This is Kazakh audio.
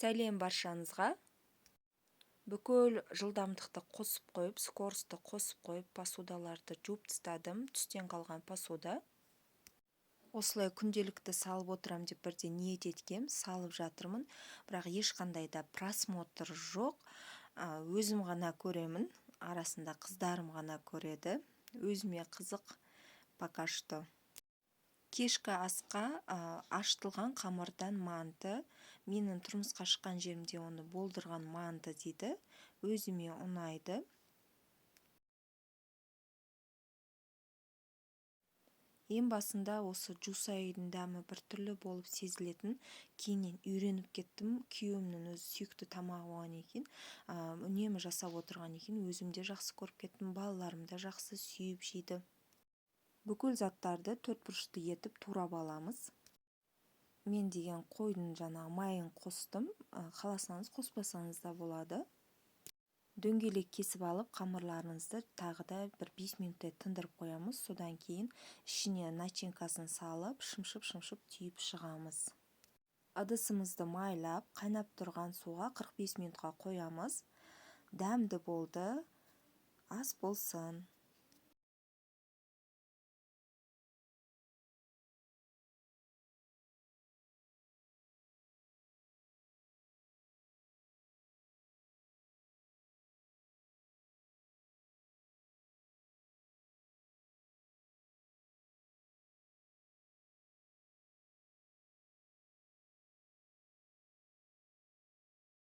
Сәлем баршаңызға! Бүкіл жылдамдықты қосып қойып, скоростьті қосып қойып, посудаларды жуып тастадым. Түстен қалған посуда. Осылай күнделікті салып отырам деп бірде ниет еткем, салып жатырмын, бірақ ешқандай да просмотр жоқ. Өзім ғана көремін, арасында қыздарым ғана көреді. Өзіме қызық пока что. Кешкі асқа ашытылған қамырдан манты. Менің тұрмысқа шыққан жерімде оны болдырған манты дейді. Өзіме ұнайды. Ең басында осы жусайдың дәмі біртүрлі болып сезілетін, кейіннен үйреніп кеттім. Күйеуімнің өзі сүйікті тамағы болған екен, үнемі жасап отырған екен, өзім де жақсы көріп кеттім, балаларым да жақсы сүйіп жейді. Бүкіл заттарды төрт бұрышты етіп турап аламыз. Мен деген қойдың жаңағы майын қостым, қаласаңыз қоспасаңыз да болады. Дөңгелек кесіп алып, қамырларыңызды тағы да бір 5 минуттай тындырып қоямыз. Содан кейін ішіне начинкасын салып, шымшып-шымшып түйіп шығамыз. Ыдысымызды майлап, қайнап тұрған суға 45 минутқа қоямыз. Дәмді болды. Ас болсын.